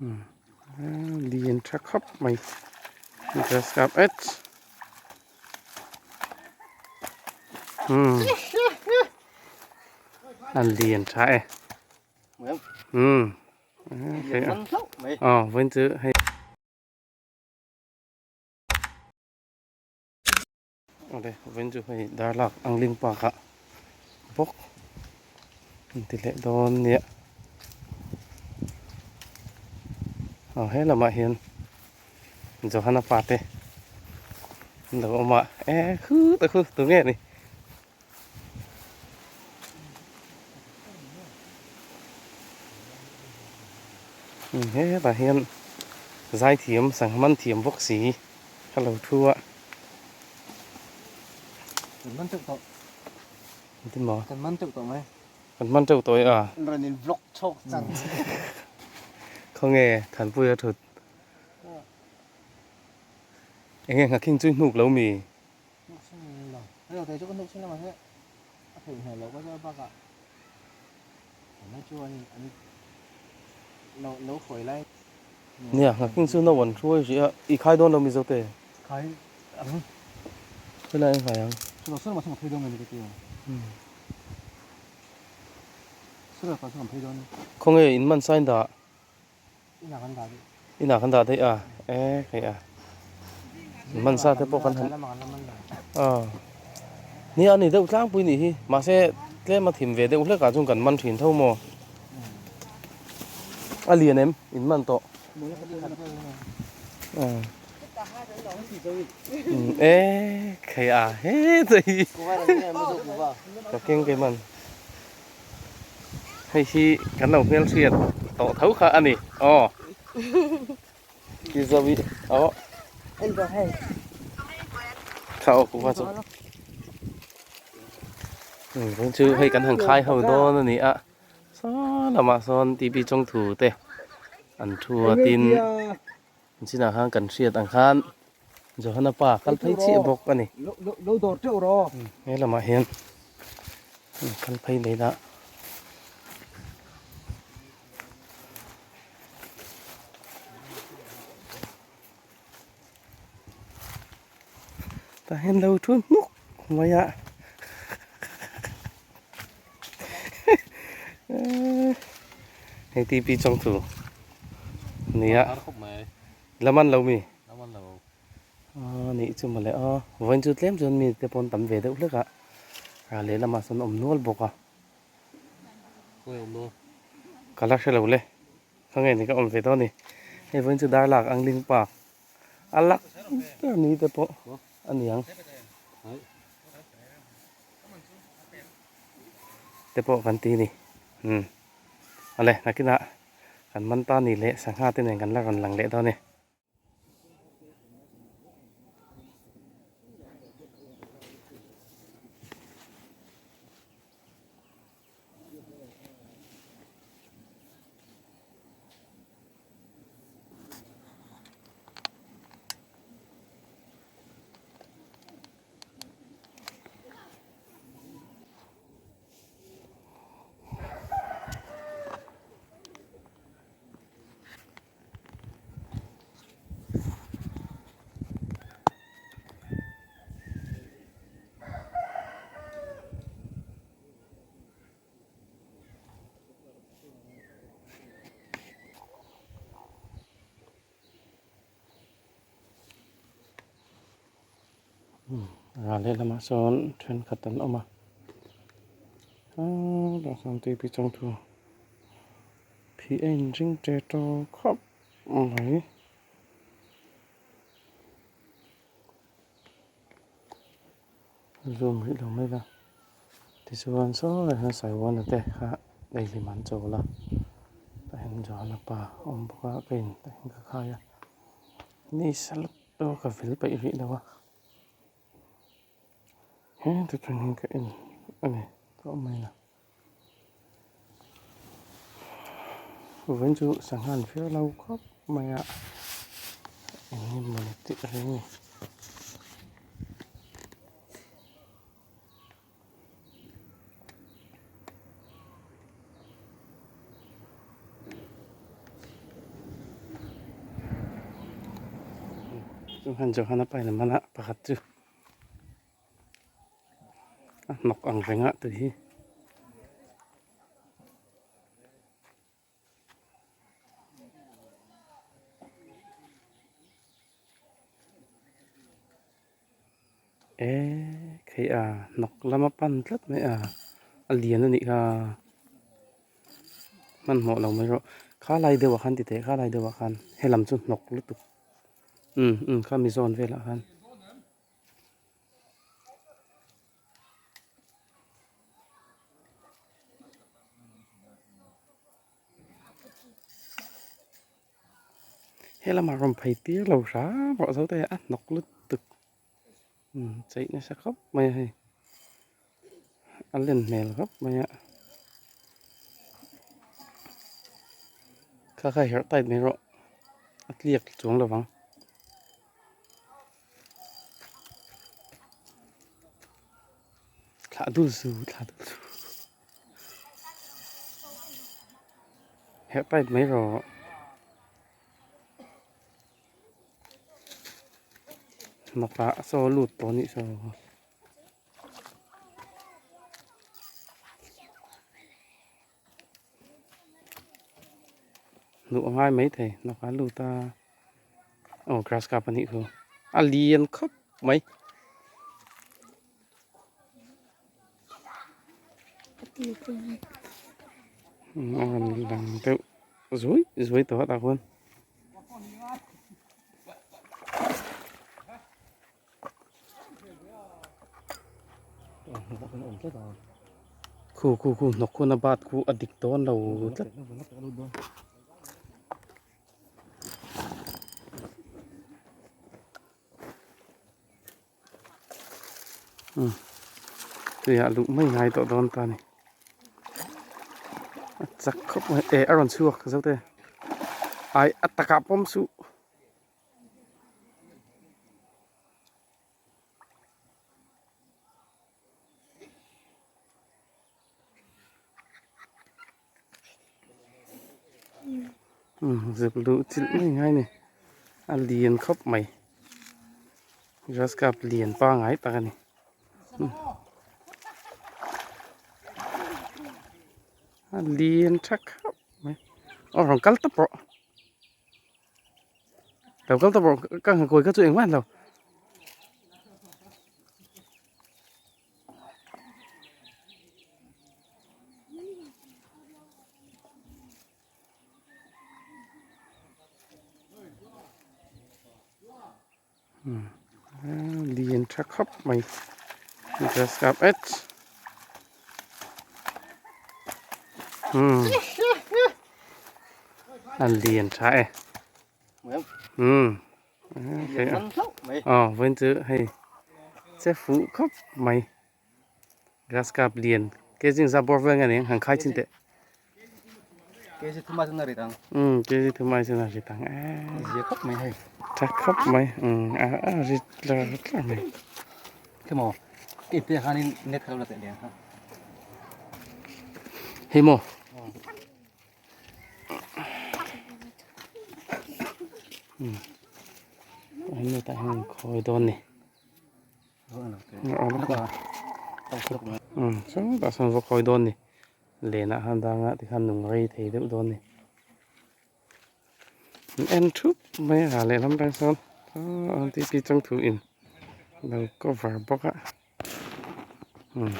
Lian tha khawp mai grass carp et a lian tha e aw vawiin chu hei Awle vawiin chu hei darlak angling park ah bawk an ti leh dawn nia aw he lamah hian Johana pa te an lo awm a e khut a khu tunge ni. Hetah hian zaithiam sangha man thiam bawk si ka lo thu a. Kan man teuh tawh. Engtin maw? Kan man teuh tawh mai. Kan man teuh tawh e a. Rawn in vlog chhawk chang. Khawnge Thanpuia thut. Enge nghakhing chu i hnuk lo mi? Hnuk sin lo. Hei lo thei chu ka hnuk sin lamah hian a theih hmel loh ka chuan bakah tunlai chu an an lo lo hruai lai. Nia nghaking chu no an hruai rih a, i khai dawn lo Mizo te? Khai ang. Helai an khai ang. Chu lo sawn lamah sawn ka phei dawn nge ni ka ti a. Sawn lamah sawn ka phei dawn. Khawnge in man sign dah? Inah kan dah daih. Inah kan dah daih a, e hei a. Hmansa te pawh kan han a nia ani deuh tlangpui nih hi mahse tlem a thim ve deuh hlek ah chuan kan man thin tho maw a lian em in man tawh e hei a he hi ka keng ke man. Hei hi kan lo hmelhriat tawh tho kha a ni aw Kizawi aw kha aw kuhva chu vawiin chu hei kan han khai ho dawn a ni a saw lamah sawn T V chawngthu te an thu a tin An chinah khan kan hriat ang khan Johana pa kal phei chiah bawk a ni. He lamah hian kal phei leh ila. Tah hian lo thu hnuk mai a. Hei TP chawngthu nia la man lo mi nih chu mawle aw vawiin chu tlem chuan mi te pawn tam ve deuh hlek a ral leh lamah sawn awm nual bawk a ka la hre lo le kha nge ni ka awm ve dawn ni hei vawiin chu darlak angling park a lak ber ni te pawh a ni ang. Te pawh kan ti ni umm awle nakinah kan man ta ni leh sangha te nen kan la rawn lang leh dawn e. Ral lehlamah sawn thenkhat an awm a hetah sawn tui chawngthu phih a inring ṭe ṭaw khawp mai. Zoom rih lo mai la tichuan saw lai hian saiwana te kha daihlim an chawl a tah hian Johana pa a awm bawk a ka in tah hian ka khai a ni saluk pawh ka vil peih rih lo a heti chuan ka en a ni tawh mai la vawiin chu sangha an fir lo khawp mai a eng nge mawni tih reng ni. Chuan Johana pa in a man a pakhat chu a hnawk ang reng a tui hi. Eee khei a hnawk lama pan tlat mai a a lian a nih kha hmanhmawh lo mai rawh kha lai deuh ah khan ti teh kha lai deuh ah khan helam chu hnawk lutuk umm umm kha mi zawn velah khan. He lamah rawn phei tir lo hram rawh zo te a hnawk lutuk umm cheih nasa khawp mai a hei a len hmel khawp mai a kha kha herh tight mai rawh a tliak chuang lo vang. Thlah dul su thlah dul su herh tight mai rawh hnawkah saw lut tawh anih saw. Hnuh a ngai maithei hnawkah lut a aw grass cup anih chu a lian khawp mai. A rawn lang deuh zuai zuai tawh a tah khuan. Khu khu khu hnawk hun a bat khu a dik dawn lo tlat. Umm tuiah luh mai ngai tawh dawn ta a ni a chak khawp mai eh a rawn chhuak zo te ai a takah pawm suh. Zep luh chilh mai ngai a ni a lian khawp mai grass cup lian pangai tak a ni a lian tha khawp mai aw rawn kal tawp rawh. Lo kal tawp rawh ka nghakuai kha chu engmah lo. Lian tha khawp mai grass carpet a lian tha e umm aw vawiin chu hei che fuh khawp mai grass carp lian kg zat bawr vel nge ni ang han khai chin teh. Kg thum ai chuan a rit ang. Umm kg thum ai chuan a rit ang eee. Zia khawp mai hei. Tha khawp mai umm a a rit tlar tlar mai. Khi maw ka inpe khanin net kha lo la teh leh ang kha. Hei maw. Umm a net ah hian khawi dawn ni. Umm chutah sawn va khawi dawn ni. Lenah khan dangah tikhan nung rei thei deuh dawn a ni. An en thup mai a lehlam atang sawn aw titi chang thu in lo cover bawk a umm.